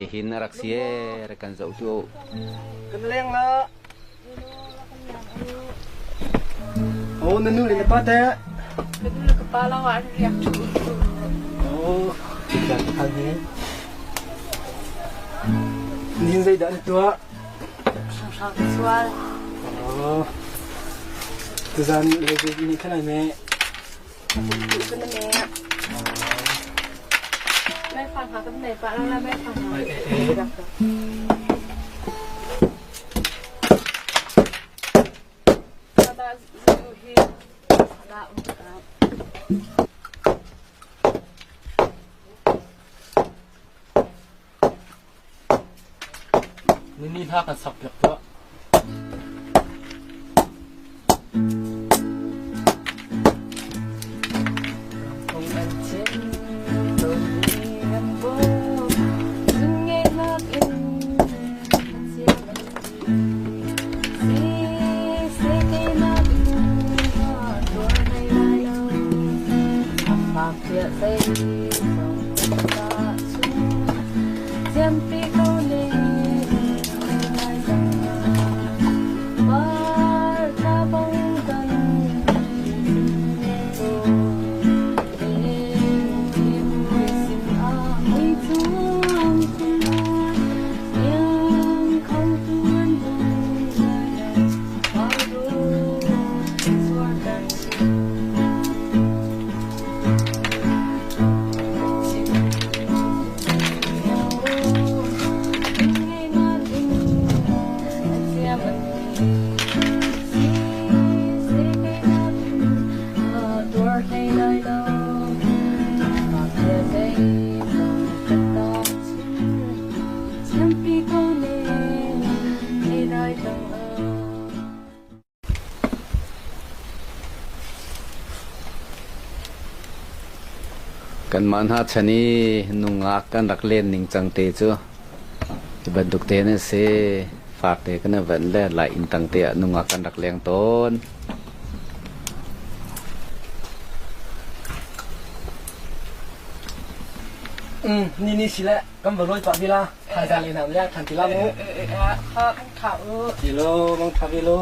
Hin a rak si ee, rak kan zoh tu. Kan leng la. Oh, na nu le na pa te. Ka nu le ka pa lo ah an riak ṭhu. Oh, kan hal he. Nihin zeidah na tuah? Hranghrang ka sual. Oh. Tuzan le ni khan ai me. Ka na me. Mai fa hna kan nei pa la mai fa hna. Ada zu hi ada um ka. Nini hla kan sak piak tuah. Kanmah hna chan i nungak kan rak len ning cang te cu hi bantuk te na si. Fak te kan i van le lai inn tang te ah nungak kan rak leng tawn. Ni ni si le kan va lawi pah bi la. Thaizang le nam le than ti la mu. Kha kan tha u. Ti lo, mang tha ve lo.